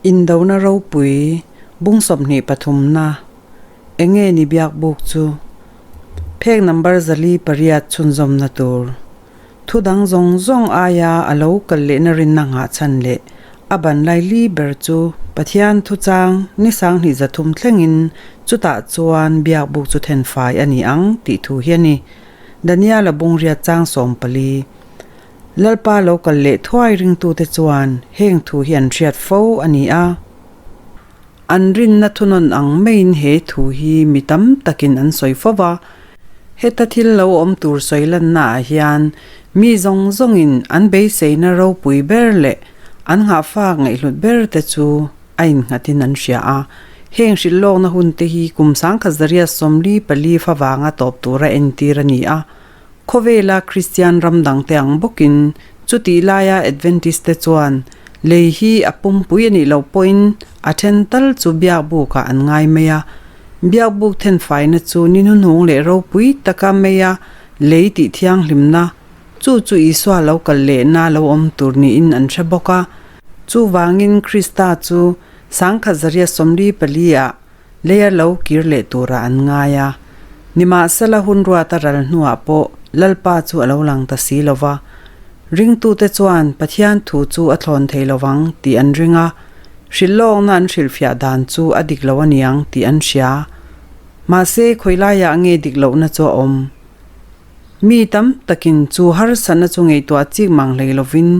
Indona ropui bung 23na Enge ni biak buk chu? Phek number 408 chhunzawmna tur. Thu dang zawng zawng aia a lo kal lehna rinna nghah chhan leh a ban lai li ber chu Pathian thuchang ni 2300 thlengin chutah chuan biak buk chu thenfai a ni ang tih thu hi a ni. Daniel-a bung riat chang 14. Lalpa lo kal leh thuai ringtute chuan heng thu hi an hriat fo a ni a. An rinna thunawn ang maiin he thu hi mi tam takin an sawi fo va. Heta thil lo awm tur sawi lanna ah hian mi zawng zawngin an beiseina ropui ber leh an nghahfak ngaihhlut ber te chu a innghatin an hria a. Heng hrilhlawkna hun te hi kum 1944 favanga tawp tura entir a ni a. Khawvela Kristian ram dangte ang bawkin chutih laia Adventist te chuan lei hi a pumpui a nih loh pawhin a then tal chu biakbukah an ngai mai a. Biakbuk thenfaina chu ni hnuhnung leh ropui taka maia lei tih thianghlimna, chu chu Isua lo kal lehna lo awm tur niin an hre bawk a. Chuvangin Krista chu 1944 ah Leia lo kir leh turah an ngai a. Nimahsela hun ruat a ral hnuah pawh Lalpa chu a lo lang ta si lo va. Ringtute chuan Pathian thu chu a thlawn thei lo vang tih an ring a, hrilhlawkna an hrilhfiah dan chu a dik lo aniang tih an hria. Mahse, khawilaiah nge dik lohna chu a awm? Mi tam takin chu harsatna chu ngaihtuah chik mang hlei lovin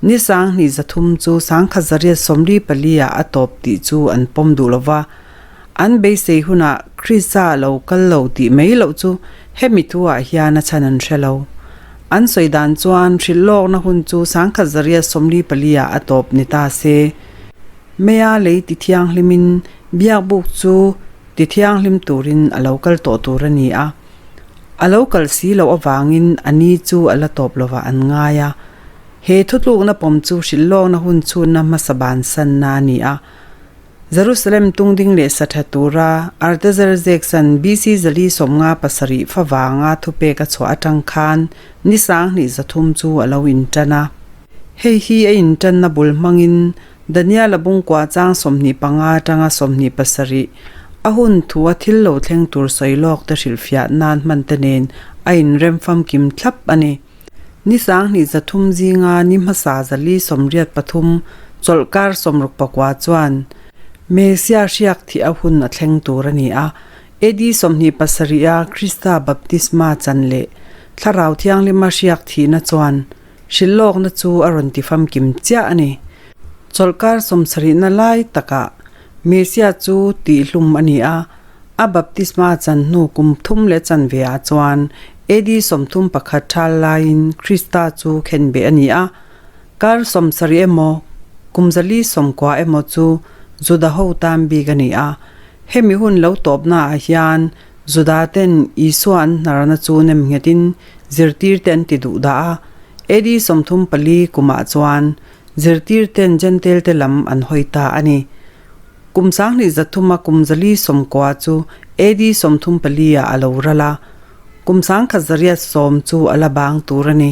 ni 2300 chu 1944 ah a tawp tih chu an pawm duh lova. An beisei hunah Krista a lo kal lo tih mai loh chu hemi thuah hian a chhan an hre lo. An sawi dan chuan hrilhlawkna hun chu 1944 ah a tawp ni ta se. Meia lei ti thianghlimin biakbuk chu ti thianghlim turin a lo kal tawh tur a ni a. A lo kal si loh avangin a ni chu a la tawp lovah an ngai a. He thutlukna pawm chu hrilhlawkna hun chhunna hmasa bansanna a ni a. Jerusalem tungding leh sa tha tura Artaxerxes-a'n BC 457 favanga thupek a chhuah atang khan ni 2300 chu a lo intan a. Hei hi a intanna bul hmangin Daniel-a bungkua chang 25 atanga 27 a hun thua thil lo thleng tur sawi lawk te hrilhfiah nan hman te nen a inrem famkim thlap a ni. Ni 2300 zinga ni hmasa 483 chawlhkar 64 chuan Mesia hriak thih a hun a thleng tur a ni a. AD 27 a Krista baptisma chan leh Thlarau Thianghlima hriak thihna chuan Hrilhlawkna chu a rawn ti famkim chiah a ni. Chawlhkar 70na lai takah Mesia chu tihhlum a ni a, a baptisma chan hnu kum thum leh chanve ah chuan AD 31 thal laiin Krista chu khenbeh a ni a. Kar 70 emaw, kum 490 emaw chu Juda ho tan bik a ni a. Hemi hun lo tawpna ah hian Juda ten Isua an hnarna chu nem nghetin zirtirte an ti duh dah a. AD 34 kumah chuan zirtirten Jentail te lam an hawi ta a ni. Kum 2300 a kum 490 chu AD 34 ah a lo ral a. Kum 1810 chu a la bang tur a ni.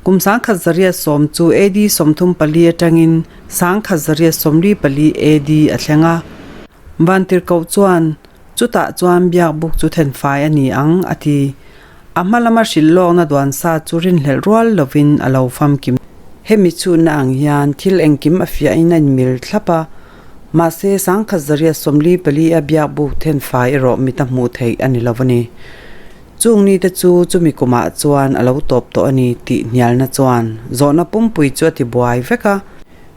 Kum 1810 chu AD 34 atangin 1844 AD a thleng a. Vantirhkoh chuan Chutah chuan biakbuk chu thenfai a ni ang, a ti. A hma lama hrilhlawkna duan sa chu rinhlelh rual lovin a lo famkim. Hemi chhunna ang hian thil engkim a fiahin a inmil thlap a, mahse 1944 a biakbuk thenfai erawh mit a hmuh theih a ni lo a ni. Chung nite chu chumi kumah chuan a lo tawp tawh a ni tih hnialna chuan zawhna pumpui chu a ti buai vek a.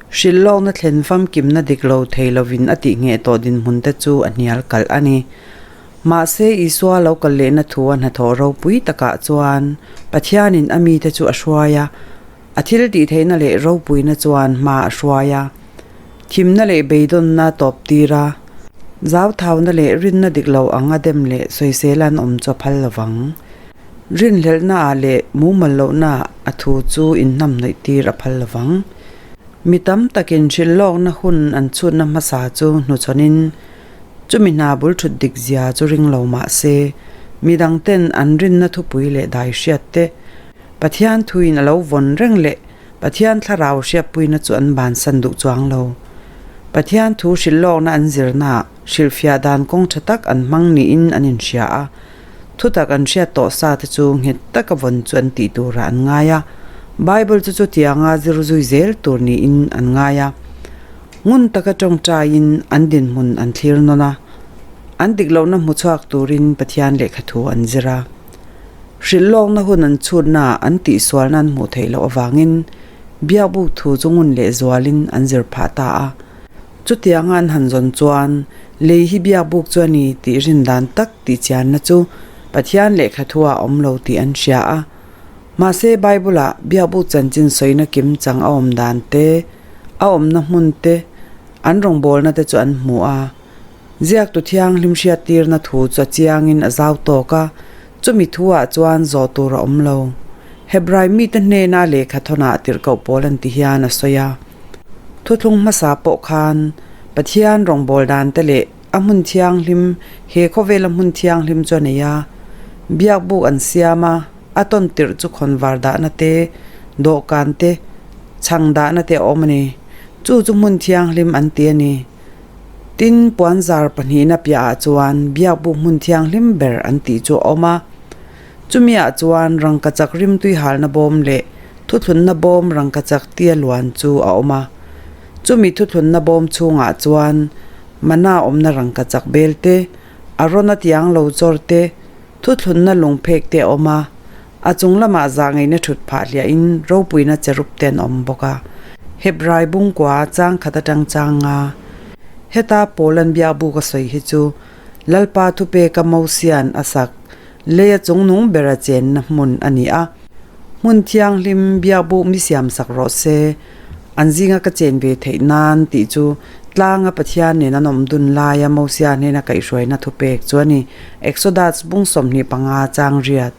Hrilhlawkna thlen famkimna dik lo thei lovin a tih ngheh tawh dinhmun te chu a hnial kalh a ni. Mahse, Isua lo kal lehna thu a hnathawh ropui takah chuan Pathianin a mite chu a hruai a, a thil tih theihna leh ropuina chuan hma a hruai a. Thimna leh beidawnna tawp tir a, zauthauna leh rinna dik lo anga dem leh sawisel an awm chu a phal lovang. Rinhlelhnaah leh mumal lohnaah a thu chu inhnamhnawih tir a phal lovang. Mi tam takin hrilhlawkna hun an chhutna hmasa chu hnuchhawnin chumi hna bul thut dik zia chu ring lo mah se, mi dangten an rinna thupui leh dai hriat te, Pathian thuin a lo vawn reng leh Pathian thlarau hriatpuina chu an bansan duh chuang lo. Pathian thu hrilhlawkna an zirnaah hrilhfiah dan kawng tha tak an hmang niin an inhria a, thutak an hriat tawh sa te chu nghet taka vawn chu an tih turah an ngai a, Bible chu chutianga zir zui zel tur niin an ngai a. Ngun taka tawngtaiin an dinhmun an thlir nawn a, an dik lohna hmu chhuak turin Pathian lehkha thu an zir a. Hrilhlawkna hun an chhutnaah an tihsualna an hmuh theih loh avangin Biakbuk thu chu ngun lehzualin an zir phah ta a. Chutianga an han zawn chuan lei hi Biakbuk chu a ni tih rin dan tak tih chianna chu Pathian lehkha thuah a awm lo tih an hria a. Mahse Bible-ah Biakbuk chanchin sawina kim chang a awm dan te, a awmna hmun te, an rawngbawlna te chu an hmu a. Ziaktu thianghlim hriattirna thu chu a chiangin a zau tawk a, chumi thuah chuan zawh tur a awm lo. Hebrai mite hnena lehkha thawnah tirhkoh pawl an ti hian a sawi a. Thuthlung hmasa pawh khan Pathian rawngbâwl dante leh a hmun thianghlim, he khawvela hmun thianghlim chu a nei a. Biakbuk an siam a, a tawn tirh chu khawnvar dahna te, dawhkan te, chhang dahna te a awm a ni. Chu chu hmun thianghlim an ti a ni. Tin, puanzar pahnihna piahah chuan Biakbuk hmun thianghlim ber an tih chu a awm a. Chumiah chuan rangkachak rimtui halna bawm leh thuthlunna bawm rangkachak tia luan chu a awm a. Chumi thuthlunna bawm chhungah chuan mana awmna rangkachak bel te, a rawna tiang lo chawr te, thuthlunna lungphek te a awm a. A chung lamah zah ngeina thut phah hliahin ropuina cherub te an awm bawk a. Hebrai bungkua chang khat atang chang nga. Heta Paul-a'n biakbuk a sawi hi chu Lalpa thupeka Mosia'n a sak leia chungnung bera chenna hmun a ni a. Hmun thianghlim biakbuk mi siam sak rawh se, an zinga ka chen ve theih nan tih chu tlanga Pathian nen an awm dun laia Mosia hnena kaihhruaina thupek chu a ni. Exodus bung 25 chang riat.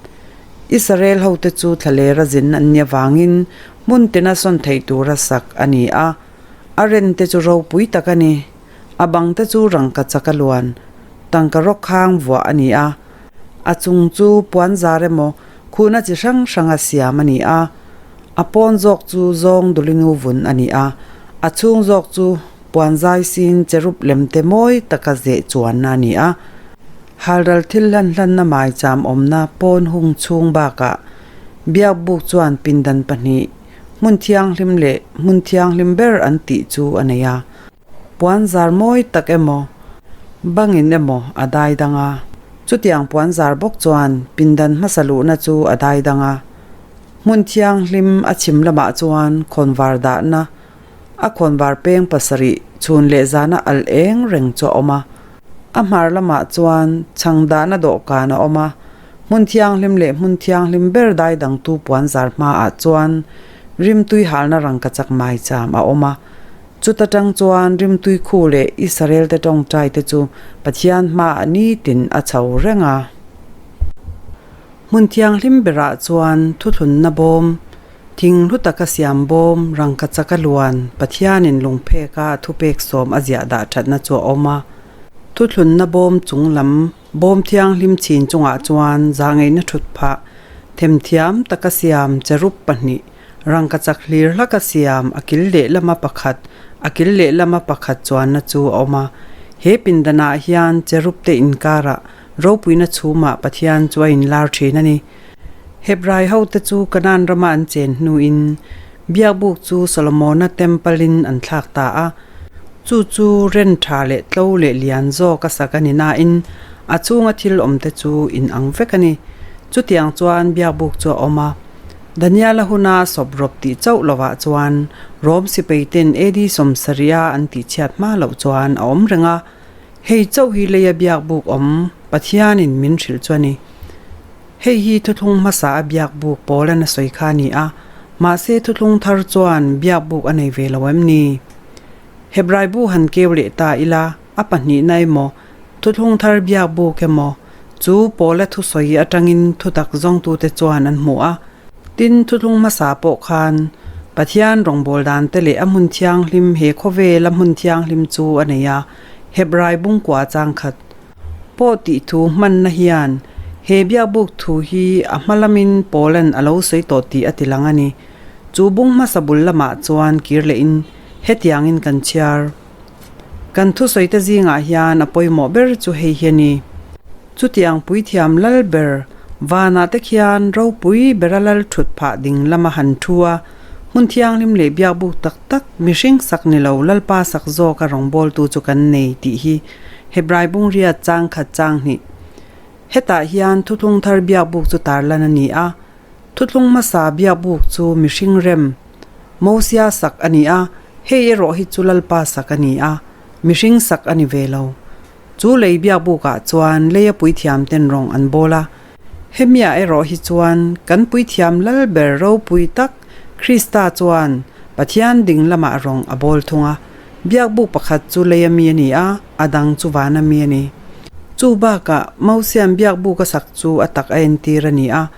Israel hote chu thlalera zin an nih avangin hmun tina sawn theih tura sak a ni a, a rente chu ropui tak a ni. A bangte chu rangkachak a luan, tangka rawk khang vuah a ni a, a chung chu puanzar emaw khuhna chi hrang hranga siam a ni a, a pawn zawk chu zawng dulinu vun a ni a, a chhung zawk chu puanzai sin cherub lemte mawi taka zeh chuanna a ni a. Halral thil hlan hlanna maicham awmna pawn hung chhung bakah Biakbuk chuan pindan pahnih, hmun thianghlim leh hmun thianghlim ber an tih chu a nei a. Puanzar mawi tak emaw, bangin emaw a dai dang a. Chutiang puanzar bawk chuan pindan hmasa luhna chu a dai dang a. Hmun thianghlim a chhim lamah chuan khawnvar dahna A khawnvar peng pasarih chhun leh zana alh eng reng chu a awm a. A hmar lamah chuan chhang dahna dawhkan a awm a, hmun thianghlim leh hmun thianghlim ber dai dangtu puanzar hmaah chuan rimtui halna rangkachak maicham a awm a. Chuta tang chuan rimtui khu leh Israel te tawngtai te chu Pathian hmaah nitin a chho reng a. Hmun thianghlim berah chuan thuthlunna bawm, thing hlu taka siam bawm, rangkachaka luan, Pathianin lungpheka a thupek sawm a ziah dah thatna chu a awm a. Thuthlunna bawm chung lam bawm thianghlim chin chungah chuan zahngeihna thut phah, themthiam taka siam cherub pahnih, rangkachak hlir hlaka siam a kil lehlama pakhat, a kil lehlama pakhat chuanna chu a awm a. He pindanah hian cherub te inkarah Ropuina chhumah Pathian chu a inlar thin a ni. Hebrai hote chu Kanaan rama an chen hnuin Biakbuk chu Solomona Temple-in an thlak ta a. Chu chu ren tha leh tlo leh lian zawk a sak a ni nain a chhunga thil awmte chu inang vek a ni. Chutiang chuan Biakbuk chu a awm a. Daniela huna sawp rawp tih chauh lovah chuan Rom sipaiten AD 70 a an tihchhiat hma loh chuan a awm reng a. Hei chauh hi leia biakbuk awm Pathianin min hrilh chu a ni. Hei hi thuthlung hmasa a biakbuk pawl an a sawi kha a ni a, mahse thuthlung thar chuan biakbuk a nei ve lo em ni? Hebrai bu han keu leh ta ila, a pahnihna emaw, thuthlung thar biakbuk emaw, chu pawla thusawi atangin thutak zawngtute chuan an hmu a. Tin, thuthlung hmasa pawh khan Pathian rawngbâwl dânte leh a hmun thianghlim he khawvêla hmun thianghlim chu a nei a, Hebrai bungkua chang khat pawh tih thu hmanna hian he biakbuk thu hi a hma lamin Paula'n a lo sawi tawh tih a ti lang a ni. Chu bung hmasa bul lamah chuan kir lehin hetiangin kan chhiar. Kan thusawite zingah hian a pawimawh ber chu hei hi a ni. Chutiang puithiam lal ber vanah te khian ropui bera lal thut phah ding lama han thu a, hmun thianghlim leh biakbuk tak tak mihring sak ni lo Lalpa sak zawka rawngbawltu chu kan nei tih hi Hebrai bungriat chang khat chang hnih. Hetah hian thuthlung thar biakbuk chu tarlan a ni a, thuthlung hmasa biakbuk chu mihring rem Mosia sak a ni a, hei erawh hi chu Lalpa sak a ni a, mihring sak a ni ve lo. Chu lei biakbukah chuan leia puithiam ten rawng an bawl a. Hemiah erawh hi chuan kan puithiam lal ber ropui tak Krista chuan Pathian ding lamah rawng a bawl thung a. Biakbuk pakhat chu leia mi a ni a, a dang chu vana mi a ni. Chu bakah Mosian biakbuk a sak chu a tak a entir a ni a.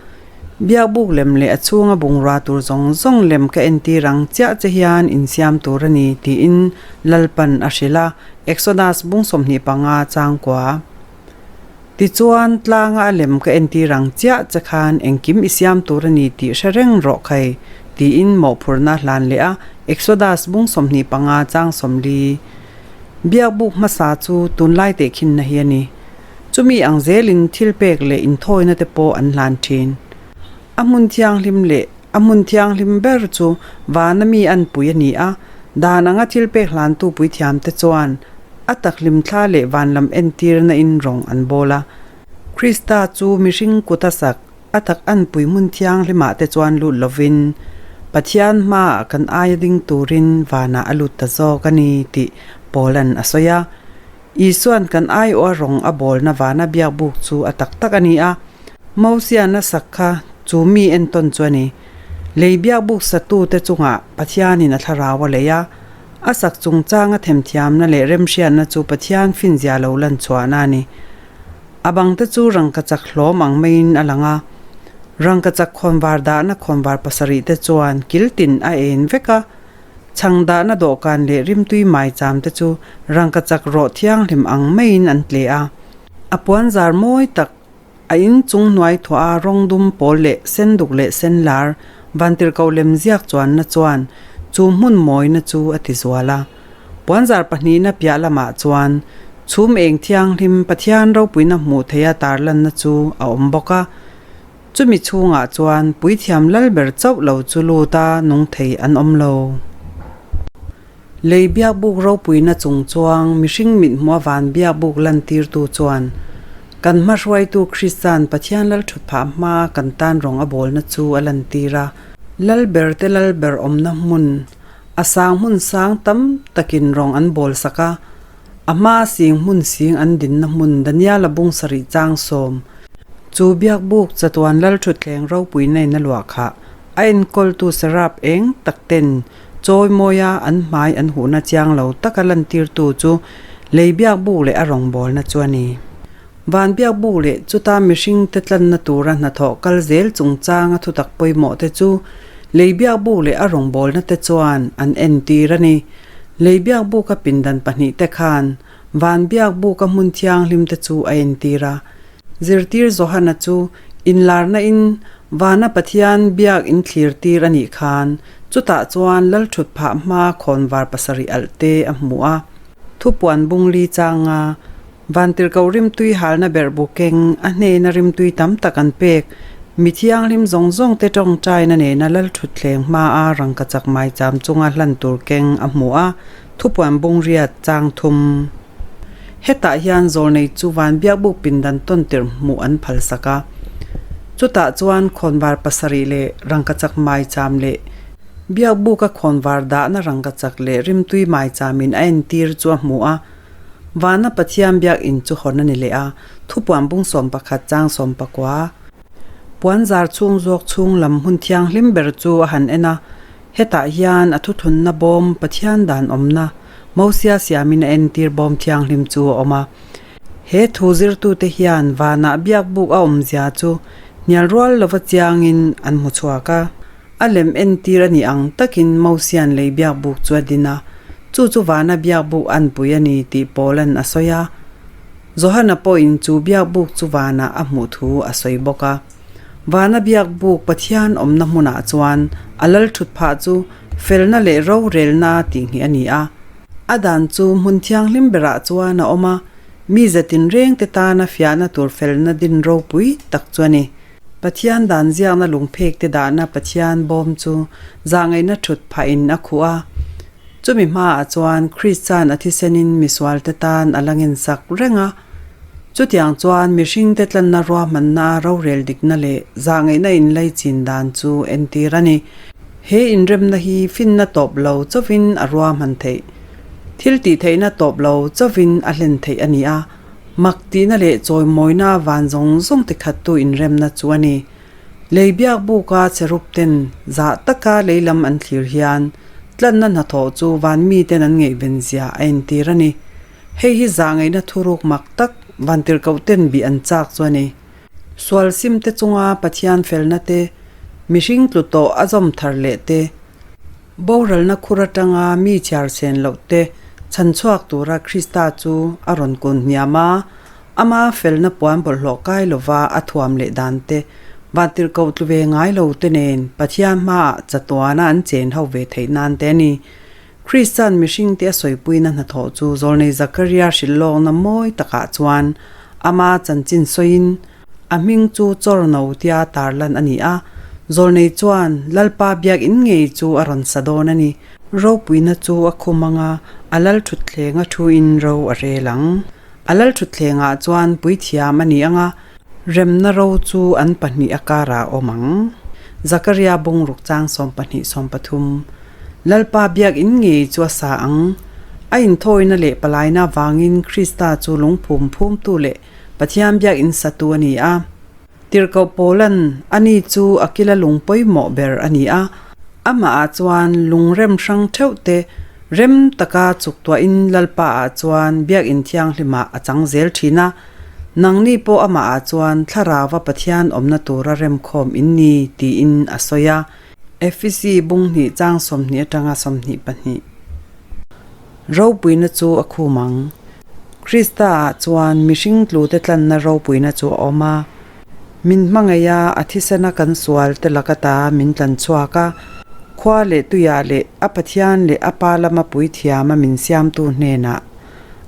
Biakbuk lem leh a chhunga bungrua tur zawng zawng lem ka entir ang chiah che hian insiam tur a ni tiin Lalpan a hrilh a, Exodus bung 25 changkua. Tichuan, tlanga a lem ka entir ang chiah che khan engkim i siam tur a ni tih hre reng rawh khai, tiin mawhphurhna a hlan leh a, Exodus bung 25 chang 40. Biakbuk hmasa chu tunlai tehkhinna hi a ni. Chumi ang zelin thil pek leh inthawina te pawh an hlan thin. A hmun thianghlim leh a hmun thianghlim ber chu vana mi an pui a ni a, dan anga thil pek hlantu puithiam te chuan a takhlim thla leh van lam entirna in rawng an bawl a. Krista chu mihring kut a sak a tak an pui hmun thianghlimah te chuan lut lovin Pathian hmaah kan aia ding turin vanah a lut ta zawk a ni tih Paula'n a sawi a. Isua'n kan aiawha rawng a bawlna vana biakbuk chu a tak tak a ni a, Mosian a sak kha chu mi entawn chu a ni. Lei biakbuk satute chungah Pathianin a thlarau a lei a, a sak chungchanga themthiamna leh remhriatna chu Pathian finzia lo lan chhuahna a ni. A bangte chu rangkachak hlawm ang maiin a lang a, rangkachak khawnvar dahna khawnvar pasarihte chuan kiltin a en vek a, Chhang dahna dawhkan leh rimtui maicham te chu rangkachak rawh thianghlim ang maiin an tle a. A puan zar mawi tak, a in chung hnuai thuah a rawng dum pawl leh sen duk leh sen lar vantirhkoh lem ziak chuanna chuan chu hmun mawina chu a ti zual a. Puan zar pahnihna piah lamah chuan chhum eng thianghlim Pathian ropuina hmuh theiha tarlanna chu a awm bawk a. Chumi chhungah chuan puithiam lal ber chauh lo chu lut a nung thei an awm lo. Lei biakbuk ropuina chung chuang mihring mithmuh a van biakbuk lantirtu chuan kan hmahruaitu Krista'n Pathian lal thutphah hmaa kan tan rawng a bawlna chu a lantir a. Lal ber te lal ber awmna hmun a sang hmun sang tam takin rawng an bawl sak a, a hmaa sing hmun sing an dinna hmun Daniala bung sarih chang sawm Chu biakbuk chatuan lalthutthleng ropuina in a luah khah. A enkawltu Serap eng tak ten chawimawia an hmai an huhna chiang lo taka lantirtu chu lei biakbuk leh a rawngbawlna chu a ni. Van biakbuk leh chuta mihringte tlanna tura hnathawh kal zel chungchanga thutak pawimawh te chu lei biakbuk leh a rawngbawlna te chuan an entir a ni. Lei biakbuka pindan pahnihte khan van biakbuka hmun thianghlim te chu a entir a. Zirtir Johana chu inlarna in vana Pathian biak in thlir tir a nih khan chutah chuan lal thut phah hma khawnvar pasarih alh te a hmu a. Thupuan bungli changa vantirhkoh rimtui halna berhbu keng a hnena rimtui tam tak an pek mi thianghlim zawng zawng te tawngtaina nena lal thutthleng hmaa rangkachak maicham chunga hlan tur keng a hmu a. Thupuan bungriat chang thum. Hetah hian zawlnei chu van biakbuk pindan tawn tirh hmuh an phal sak a. Chutah chuan khawnvar pasarih leh rangkachak maicham leh biakbuka khawnvar dahna rangkachak leh rimtui maichamin a entir chu a hmu a. Vana Pathian biakinn chu hawn a ni leh a, thupuan bung 11 chang 19. Puanzar chhung zawk chhung lam hmun thianghlim ber chu a han en a. Hetah hian a thuthunna bawm Pathian dan awmna Mosia siamin a entir bawm thianghlim chu a awm a. He thu zirtute hian vanah biakbuk a awmzia chu hnial rual lova chiangin an hmu chhuak a. A lem entir a nih ang takin Mosia'n lei biakbuk chu a din a, chu chu vana biakbuk anpui a ni tih Paula'n a sawi a. Johana pawhin chu biakbuk chu vanah a hmuh thu a sawi bawk a. Vana biak buk Pathian awmna hmunah chuan a lal thut phah chu felna leh rorelna tih nghih a ni a. A dan chu hmun thianghlim berah chuan a awm a, mi zatin rengte tana fiahna tur felna din ropui tak chu a ni. Pathian dan ziakna lungphekte dahna Pathian bawm chu zahngaihna thut phahin a khuh a. Chumi hmaah chuan Krista'n a thisenin misualte tan a la ngensak reng a. Chutiang chuan mihringte tlanna ruahmanna rorel dikna leh zahngaihna inlaichin dan chu entir a ni. He inremna hi finna tawp lo chauhin a ruahman theih. Thil tihtheihna tawp lo chauhin a hlen theih a ni a. Mak tihna leh chawimawina van zawng zawng tikhattu inremna chu a ni. Lei biak buka cherub ten zah taka lei lam an thlir hian tlanna hnathawh chu van miten an ngaihven zia a entir a ni. Hei hi zah ngaihna thuruk mak tak vantirhkoh ten bih an chak chu a ni. Sual sim te chunga Pathian felna te, mihring tlu tawh a zawm thar leh te, Boralna khur atanga mi chhiar sen loh te chhan chhuak tura Krista chu a rawn kun hniam a, ama felna puan bawlhhlawh kai lova a thuam leh dan te, vantirhkoh tlu ve ngai lo te nen Pathian hmaah chatuana an chen ho ve theih nan te a ni. Krista'n mihringte a sawipuina hnathawh chu Zawlnei Zakaria hrilh lawkna mawi takah chuan ama chanchin sawiin, A hming chu Chawrno tia tarlan a ni a, Zawlnei chuan Lalpa biakinn ngei chu a rawn sa dawn a ni. Ropuina chu a khum ang a, a lalthutthleng a thuin ro a rel ang. A lalthutthlengah chuan puithiam a ni ang a, remna ro chu an pahnih a karah a awm ang. Zakaria bungruk chang 12 13 Lalpa biakinn ngei chu a sa ang. A inthawina leh palaina avangin Krista chu lungphum phumtu leh Pathian biakinn satu a ni a. Tirhkoh Paula'n ani chu a kila lung pawimawh ber a ni a. Amahah chuan lung rem hrang theuh te rem taka chuk tuahin Lalpaah chuan biakinn thianghlimah a chang zel thin a. Nangni pawh amahah chuan Thlarauva Pathian awmna tura remkhawm in ni tiin a sawi a. Efesi bung hnih chang 20 atanga 22. Ropuina chu a khum ang. Krista-ah chuan mihring tlute tlanna ropuina chu a awm a. Min hmangaih a, a thisena kan sual te lak ata min tlan chhuak a. Khua leh tuiah leh a Pathian leh a Pa lama puithiama min siamtu hnenah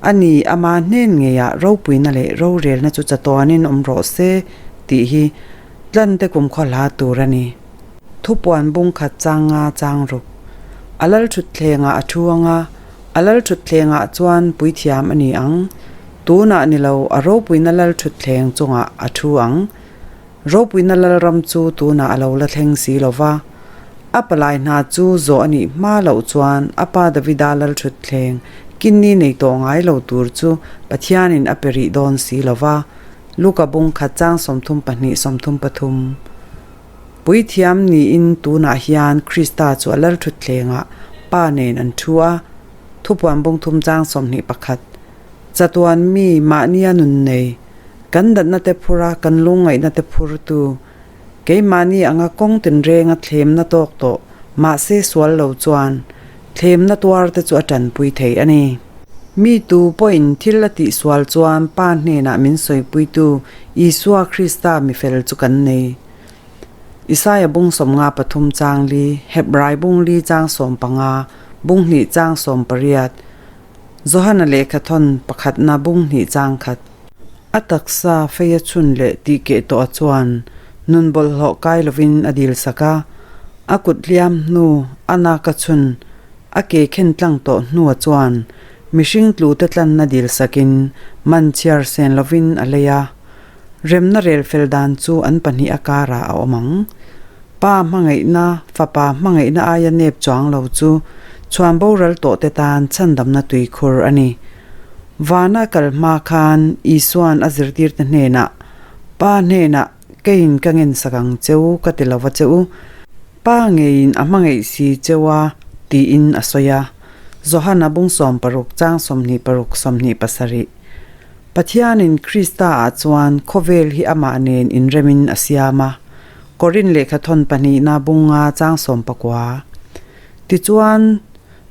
a ni ama hnen ngeiah ropuina leh rorelna chu chatuanin awm rawh se tih hi tlante kumkhaw hla tur a ni. Thupuan bung khat chang nga chang ruk. A lal thutthlengah a thu ang a, a lal thutthlengah chuan puithiam a ni ang. Tunah ni lo, a ropuina lal thutthleng chungah a thu ang. Ropuina lalram chu tunah a lo la thleng si lo va. A palai hna chu zawh a nih hma loh chuan a pa Davida lal thutthleng kinni nei tawh ngai lo tur chu Pathianin a pe rih dawn si lo va. Luka bung khat chang 32 33. Puithiam niin tunah hian Krista chu a lalthutthlengah Pa nen an thu a, thupuan bung thum chang 21. Chatuan mi mahnia nun nei, kan datna te phur a, kan lungngaihna te phurtu, keimahni anga kawng tinrenga thlemna tawk tawh mahse sual lo chuan thlemna tuar te chu a tanpui thei a ni. Mi tu pawhin thil a tihsual chuan Pa hnenah min sawipuitu Isua Krista mifel chu kan nei. Isaia bung 53 chang li, Hebrai bung li chang 15, bung hnih chang 18, Johana lehkha thawn pakhatna bung hnih chang khat. A taksa fei a chhun leh tih keh tawh a chuan nun bawlhhlawh kai lovin a dil sak a, a kut hliam hnu a nak a chhun a ke khen tlang tawh hnu a chuan mihring tlute tlanna dil sakin man chhiar sen lovin a lei a. Remna rel fel dan chu an pahnih a karah a awm ang. Pa hmangaihna, fapa hmangaihna aia nep chuang lo chu chhuan boral tawh te tan chhandamna tuikhur a ni. Vana kal hma khan Isua'n a zirtirte hnenah, Pa hnenah keiin ka ngensak ang che u ka ti lo va che u, Pa ngeiin a hmangaih si che u a, tiin a sawi a. Johana bung 60 chang 26 27. Pathianin Krista-ah chuan khawvel hi amah nen inremin a siam a, Korin lehkha thawn pahnihna bunga chang 19. Tichuan,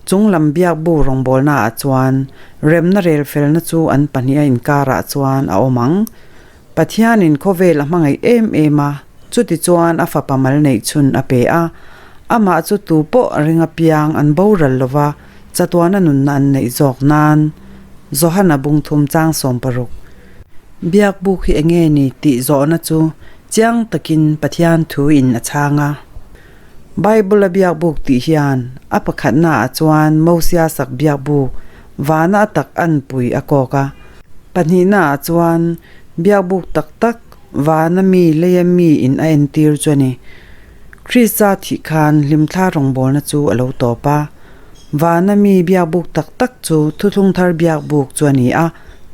chung lam biakbu rawngbawlnaah chuan remna rel felna chu an pahniha inkarah chuan a awm ang. Pathianin khawvel a hmangaih em em a, chutichuan a fapa mal neih chhun a pe a, amah chu tu pawh ring apiang an boral lova, Chatuana nunna an neih zawk nan Johana bung thum chang 60. Biakbuk hi enge ni tih zawhna chu chiang takin Pathian thu in a chhang a. Bible a biakbuk tih hian a pakhatna ah chuan Mosia sak biakbuk vana a tak anpui a kawk a. Pahnihna ah chuan biakbuk tak tak vana mi leia mi in a entir chu a ni. Krista thih khan hlimthla rawngbawlna chu a lo tawp a. Vana mi biakbuk tak tak chu Thuthlung Thar biakbuk chu a ni a.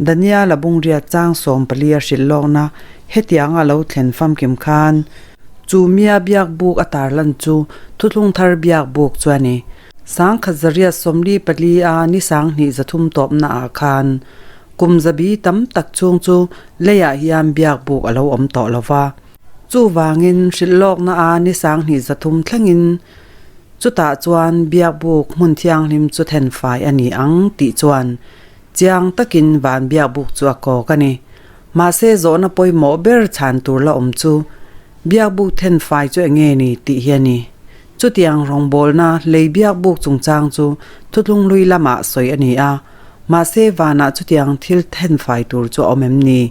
Daniel-a bungriat chang 14 a hrilh lawkna hetianga a lo thlen famkim khan chu mia biakbuk a tarlan chu Thuthlung Thar biakbuk chu a ni. 1944 a ni 23 tawpna ah khan kum zabi tam tak chhung chu leiah hian biakbuk a lo awm tawh lo va. Chuvangin hrilh lawkna a ni 23 thlengin chutah chuan biakbuk hmun thianghlim chu thenfai a ni ang tih chuan chiang takin van biakbuk chu a kawk a ni. Mahse zawhna pawimawh ber chhan tur la awm chu biakbuk thenfai chu enge ni tih hi a ni. Chutiang rawngbawlna lei biakbuk chungchang chu thuthlung hlui lamah sawi a ni a, mahse vanah chutiang thil thenfai tur chu a awm em ni?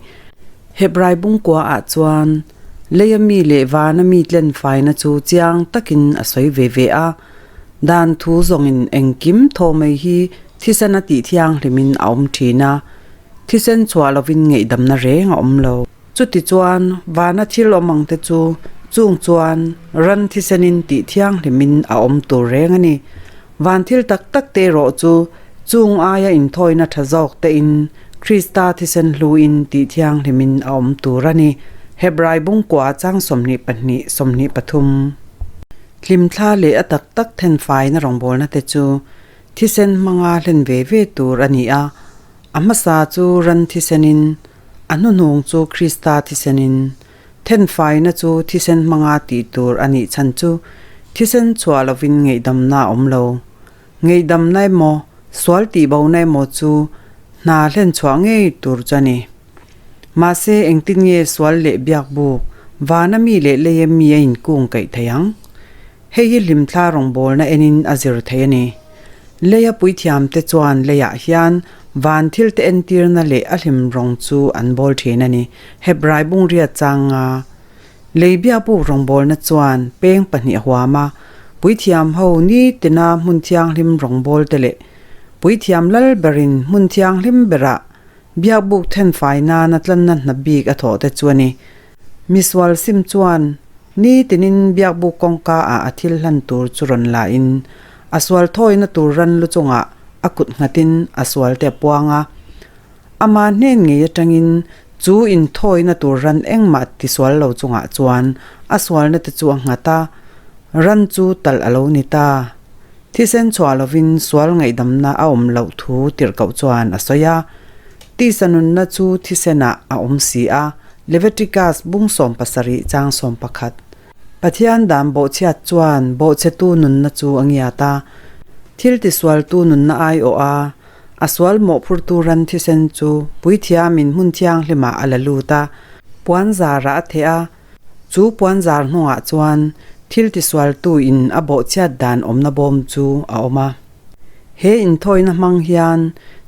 Hebrai bungkua ah chuan leia mi leh vana mi tlenfaina chu chiang takin a sawi ve ve a, dan thu zawngin engkim thaw mai hi thisen a tih thianghlimin a awm thin a, thisen chhuah lovin ngaihdamna reng a awm lo. Chutichuan vana thil awm ang te chu chung chuan ran thisenin tih thianghlimin a awm tur reng a ni. Van thil tak tak te erawh chu chung aia inthawina tha zawk tein Krista thisen hluin tih thianghlimin a awm tur a ni. Hebrai bungkua chang 22, 23. Hlimthla leh a tak tak thenfaina rawngbawlna te chu thisen hmanga hlen ve ve tur a ni a, a hmasa chu ran thisenin, a hnuhnung chu Krista thisenin. Thenfaina chu thisen hmanga tih tur a nih chhan chu thisen chhuah lovin ngaihdamna a awm lo. Ngaihdamna emaw, sual tihbona emaw chu hna hlen chhuah ngei tur chu a ni. Mahse, engtin nge sual leh biakbuk, vana mi leh leia mi a inkung kaih thei ang? Hei hi hlimthla rawngbawlna enin a zir thei a ni. Leia puithiamte chuan leiah hian van thilte entirna leh a hlim rawng chu an bawl thin a ni. Hebrai bungriat changa lei biakbuk rawngbawlna chuan peng pahnih a huam a, puithiam ho nitina hmun thianghlim rawngbawlte leh puithiam lal berin hmun thianghlim berah biakbuk thenfai nana tlanna hna bik a thawh te chu a ni. Misual sim chuan nitinin biakbuk kawngka ah a thil hlan tur chu rawn la in a sual thawina tur ran lu chungah a kut nghatin a sual te a puang a. Ama hnen ngei atangin chu inthawina tur ran engmah tisual lo chungah chuan a sualna te chu a nghat a, ran chu talh a lo ni ta. Thisen chhuah lovin sual ngaihdamna a awm loh thu tirhkoh chuan a sawi a. Tisa nunna chu thisenah a awm si a, Leviticus bung 70 chang 11. Pathian dan bawhchhiat chuan bawhchhetu nunna chu a ngiat a, thil tisualtu nunna aiawh a, A sual mawhphurtu ran thisen chu puithiamin hmun thianghlimah a la lut a, puanzarah a theh a, chu puanzar hnungah chuan thil tisualtu in a bawhchhiat dan awmna bawm chu a awm a. He inthawina hmang hian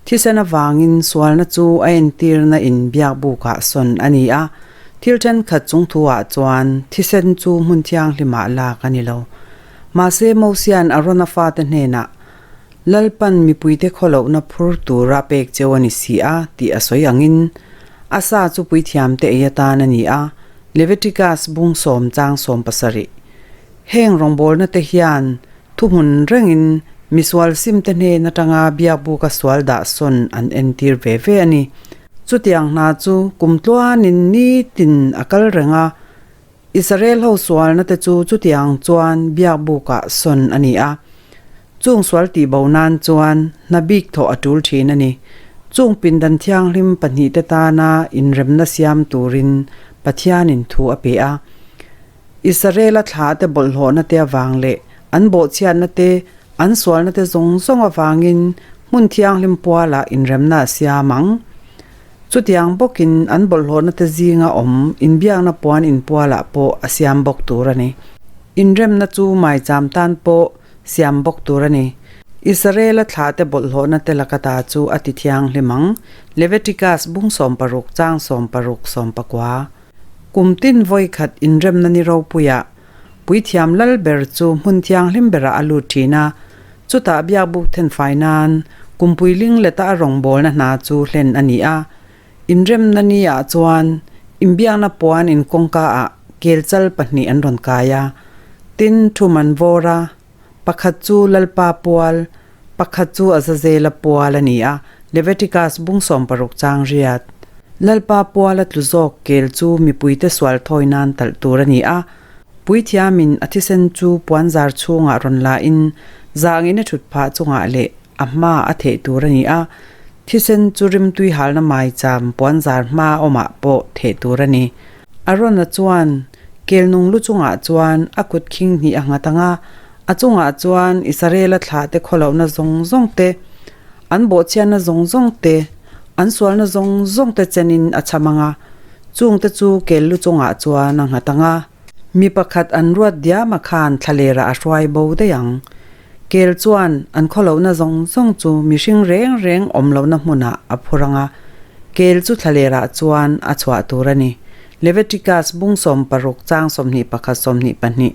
thisen avangin sualna chu a entirna in biakbukah sawn a ni a, thil thenkhat chung thuah chuan thisen chu hmun thianghlimah lak a ni lo. Mahse Mosia'n Arona fate hnenah Lalpan mipuite khawlohna phur tura pek cheu a ni si a tih a sawi angin, a sa chu puithiamte ei atan a ni a, Leviticus bung sawm chang 70. Heng rawngbawlna te hian thuhmun rengin misual simte hnen atanga biakbuka sual dah sawn an entir ve ve a ni. Chutiang hna chu kum tluanin nitin a kal reng a, Israel ho sualna te chu chutiang chuan biakbukah sawn a ni a, chung sual tihbo nan chuan hna bik thawh a tul thin a ni. Chung pindan thianghlim pahnihte tana inremna siam turin Pathianin thu a pe a. Israela thlahte bawlhhlawhna te avang leh an bawhchhiatna te, an sualna te zawng zawng avangin hmun thianghlim pualah inremna a siam ang. Chutiang bawkin an bawlhhlawhna te zinga awm inbiakna puan inpualah pawh a siam bawk tur a ni. Inremna chu maicham tan pawh siam bawk tur a ni. Israela thlahte bawlhhlawhna te laka ta chu a ti thianghlim ang, Leviticus bung 16 chang 16 14. Kum tin vawi khat inremna ni ropuiah Puithiam lal ber chu hmun thianghlim berah a lut thin a, chutah biakbuk thenfai nan kumpui ling leta a rawngbawlna hna chu hlen a ni a. Inremna ni ah chuan inbiakna puan in kawngka ah kelchal pahnih an rawn kai a, tin thum an vawr a, pakhat chu Lalpa pual, pakhat chu Azazela pual a ni a, Leviticus bung 16 chang riat. Lalpa puala tlu zawk kel chu mipuite sual thawi nan talh tur a ni a, puithiamin a thisen chu puanzar chhungah rawn la in zangin a thut phah chungah leh a hma a theh tur a ni a, thisen chu rimtui halna maicham puanzar hma awmah pawh theh tur a ni. Arona chuan kel nung lu chungah chuan a kut khing hnih a nghat ang a, a chungah chuan Israela thlahte khawlohna zawng zawng te, an bawhchhiatna zawng zawng te, an sualna zawng zawng te chenin a cham ang a, chungte chu kel lu chungah chuan a nghat ang a. Mi pakhat an ruat diama khan thlalerah a hruai bo daih ang. Kel chuan an khawlohna zawng zawng chu mihring reng reng awm lohna hmunah a phur ang a, kel chu thlalerah chuan a chhuah tur a ni. Leviticus bung 16 chang 21 22.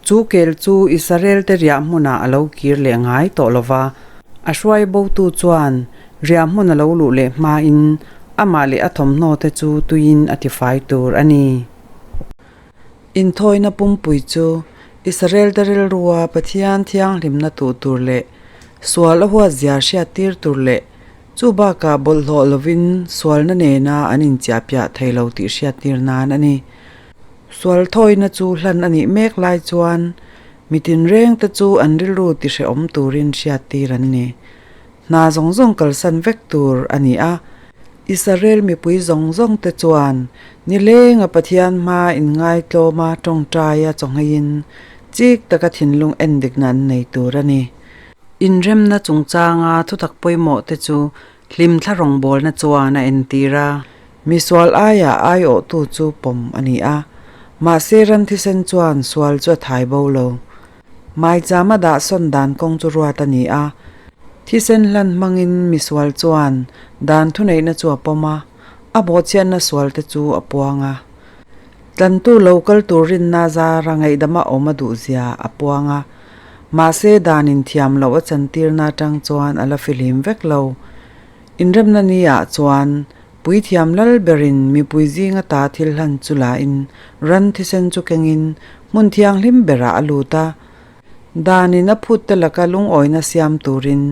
Chu kel chu Israel-te riah hmunah a lo kir leh ngai tawh lo va, a hruai botu chuan riah hmun a lo luh leh hmain amah leh a thawmhnaw te chu tuiin a tifai tur a ni. Inthawina pumpui chu Israel-te rilrua Pathian thianghlimna tuh tur leh sual a huatzia hriattir tur leh chu bakah bawlhhlawh lovin sualna nena an inchiahpiah thei lo tih hriattir nan a ni. Sual thawina chu hlan a nih mek lai chuan mi tinrengte chu an rilru tihrehawm turin hriattir an ni. Hna zawng zawng kalsan vek tur a ni a. Israel mipui zawng zawng te chuan nilenga Pathian hma inngaitlawma tawngtaia chawngeiin chik taka thinlung endikna an nei tur a ni. Inremna chungchanga thutak pawimawh te chu hlimthla rawngbawlna chuan a entir a. Misual aia aiawhtu chu pawm a ni a, mahse ran thisen chuan sual chu a thai bo lo. Maichama dah sawn dan kawng chu ruat a ni a, thisen hlan hmangin misual chuan dan thuneihna chu a pawm a, a bawhchhiatna sualte chu a puang a. Tlantu lo kal tur rinna zara ngaihdama awm a duhzia a puang a, mahse dan inthiam loh a chantirna atang chuan a la fihlim vek lo. Inremna ni ah chuan Puithiam lal berin mipui zinga ta thil hlan chu lain ran thisen chu kengin hmun thianghlim berah a lut a. Danin a phut te laka lungawina siam turin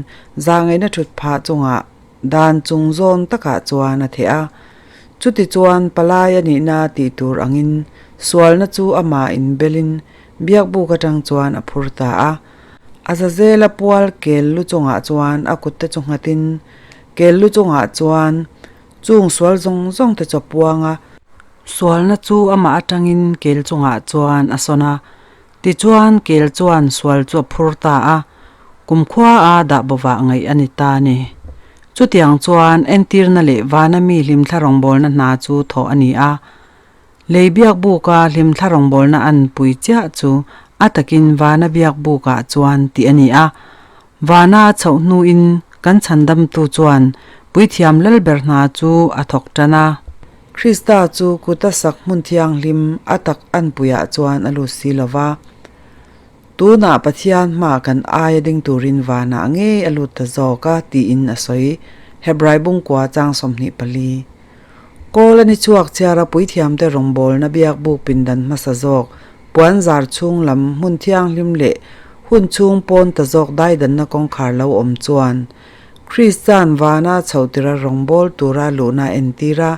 zahngaihna thut phah chungah dan chung zawn takah chuan a theh a. Chuti chuan palai a nihna tih tur angin sualna chu amah inbelin biakbuk atang chuan a phur ta a. Azazela pual kel lu chungah chuan a kutte chu nghatin Kel lu chungah chuan chung sual zawng zawng te chu a puang a. Sualna chu amah atangin kel chungah chuan a sawn a, tichuan kel chuan sual chu a phur ta a, kumkhua a dah bawvah ngaih a ni ta a ni. Chutiang chuan entirna leh vana mi hlimthla rawngbawlna hna chu thawh a ni a. Lei biakbuka hlimthla rawngbawlna an pui chiah chu a takin vana biakbukah chuan tih a ni a. Vana a chhoh hnuin kan chhandamtu chuan Puithiam Lalber hna chu a thawk tan a. Krista chu kuta sak hmun thianghlim a tak anpuiah chuan a lut si lo va. Tunah Pathian hma kan aia ding turin vanah ngei a lut ta zawk a tiin a sawi, Hebrai bungkua chang 24. Kawl a ni chhuak chhiara puithiamte rawngbawlna biakbuk pindan hmasa zawk, puanzar chhung lam hmun thianghlim leh hun chhung pawn ta zawk daidanna kawngkhar lo awm chuan Kristian vana chho tira rawngbâwl tura luhna a entir a.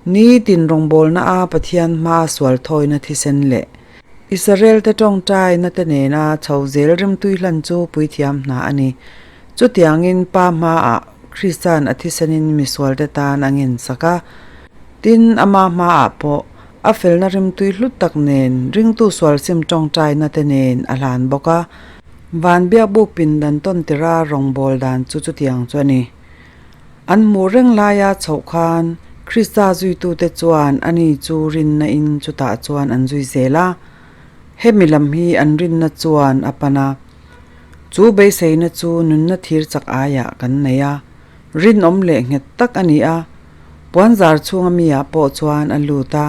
Nitin rawngbawlna a Pathian hmaa sual thawina thisen leh Israel-te tawngtaina te nena chho zel rimtui hlan chu puithiam hna a ni. Chutiangin Pa hmaah Krista'n a thisenin misualte tan a ngensak a. Tin, ama hmaah pawh a felna rimtui hlut tak nen ringtu sualsim tawngtaina te nen a hlan bawk a. Van biakbuk pindan tawn tira rawngbâwl dan chu chutiang chu a ni. An hmuh reng laia chhoh khan Krista zuitute chuan ani chu rinna in chutah chuan an zui zel a. Hemi lam hi an rinna chuan a pan a. Chu beiseina chu nunna thir chak aiah kan nei a, rinawm leh nghet tak a ni a, puanzar chhunga mi ah pawh chuan a lut a.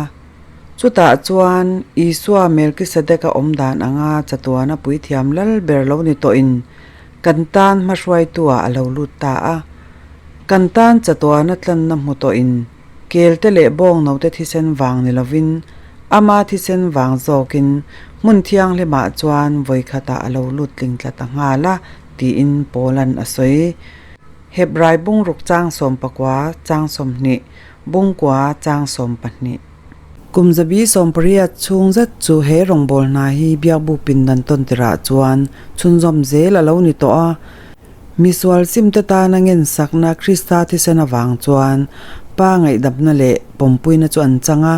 Chutah chuan Isua Melkisedeka awm dan anga chatuana puithiam lal ber lo ni tawhin kan tan hmahruaitu ah a lo lut ta a. Kan tan chatuana tlanna hmu tawhin Kelte leh bawngnote thisen vang ni lovin ama thisen vang zawkin hmun thianghlimah chuan vawikhatah a lo lut tling tla ta nghal a, tiin Paula'n a sawi. Hebrai bungruk chang 19 chang 20, bungkua chang 12. Kum zabi 18 chhung zet chu he rawngbâwl hna hi Biakbuk pindan tawn tirah chuan chhunzawm zel a lo ni tawh a. Misual simte tana ngensakna Krista thisen avang chuan Pa ngaihdamna leh pawmpuina chu an chang a,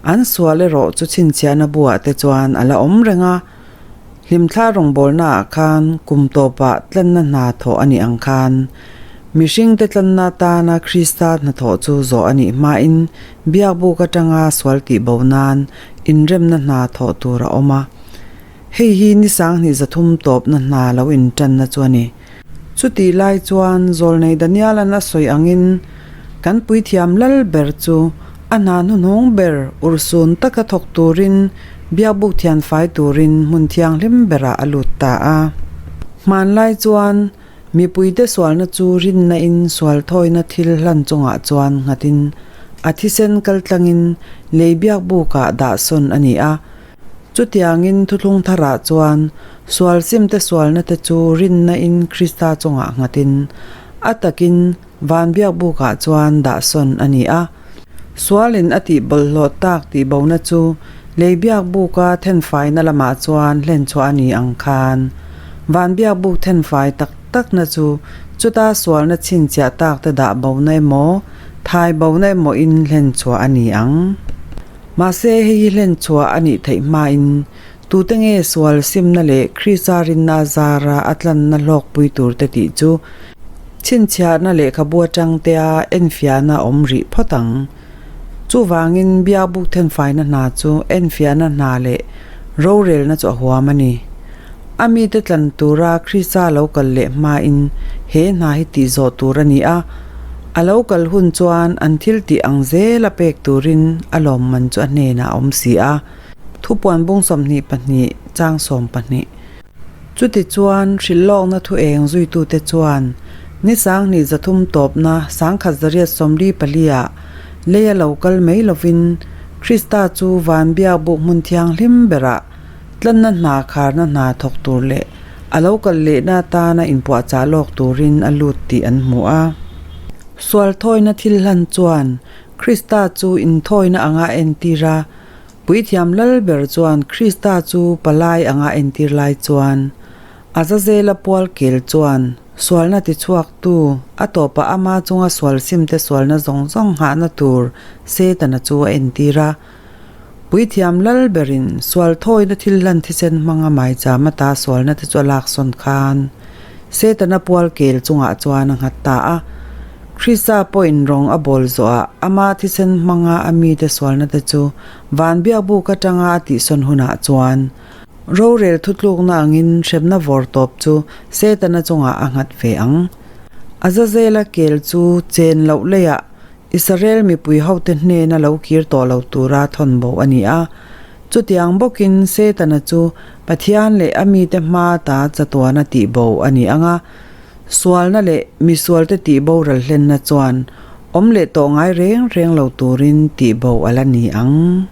an sual erawh chu chhinchhiahna buah te chuan a la awm reng a. Hlimthla rawngbawlnaah khan kum tawpah tlanna hna thawh a nih ang khan mihringte tlanna atana Krista hnathawh chu zawh a nih hmain biakbuk atanga sual tihbo nan inremna hna thawh tur a awm a. Hei hi ni sanghnih 300 tawpna hna lo intanna chu a ni. Chutih lai chuan Zawlnei Daniela'n a sawi angin kan puithiam lal ber chu a hna hnuhnung ber urhsun taka thawk turin biakbuk thianfai turin hmun thianghlim berah a lut ta a. Hmanlai chuan mipuite sualna chu rinna in sual thawina thil hlan chungah chuan nghatin a thisen kaltlangin lei biakbukah dahsawn a ni a. Chutiangin thuthlung tharah chuan sual simte sualna te chu rinna in Krista chungah nghatin a takin van biakbukah chuan dahsawn a ni a. Sualin a tih bawlhhlawh tak tih bona chu lei biakbuka thenfaina lamah chuan hlenchhuah a ni ang khan van biakbuk thenfai tak takna chu chuta sualna chhinchhiah tak te dah bona emaw thai bona emaw in hlenchhuah a ni ang. Mahse, hei hi hlen chhuah a nih theih hmain tute nge sual simna leh Krista rinna a zara a tlanna hlawkpui turte tih chu chhinchhiahna lehkhabu atangtea enfiahna a awm rih phawt ang. Chuvangin, biakbuk thenfaina hna chu enfiahna hna leh rorelna chu a huam a ni. A mite tlan tura Krista lo kal leh hmain he hna hi tih zawh tur a ni a, a lo kal hun chuan an thil tih ang zela pek turin a lawmman chu a hnenah a awm si a, Thupuan bung 22 chang 12. Chutichuan, hrilhlawkna thu eng zuitute chuan ni 20 300 tawpna 1944 ah leia lo kal mai lovin Krista chu van biakbuk hmun thianghlim berah Tlanna hna kharna hna thawk tur leh a lo kal lehna atana inpuahchah lawk turin a lut tih an hmu a. Sual thawina thil hlan chuan Krista chu inthawina anga a entir a, Puithiam lal ber chuan Krista chu palai anga a entir lai chuan Azazela pual kel chuan sualna tichhuaktu a tawpah ama chunga sual simte sualna zawng zawng nghahna tur Setana chu a entir a. Puithiam lal berin sual thawina thil hlan thisen hmanga maicham ata sualna te chu a laksawn khan Setana pual kel chungah chuan a nghat ta a. Krista pawhin rawng a bawl zawhah ama thisen hmanga a mite sualna te chu van biakbuk atanga a tihsawn hunah chuan rorel thutlukna angin hremna vawr tawp chu Setana chungah a nghat ve ang. Azazela kel chu chen loh leiah Israel mipui hote hnena lo kir tawh lo tura thawn bo a ni a. Chutiang bawkin Setana chu Pathian leh a mite hma ta chatuana tih bo a ni ang a. Sualna leh misualte tih boral hlenna chuan awm leh tawh ngai reng reng lo turin tih bo a la ni ang.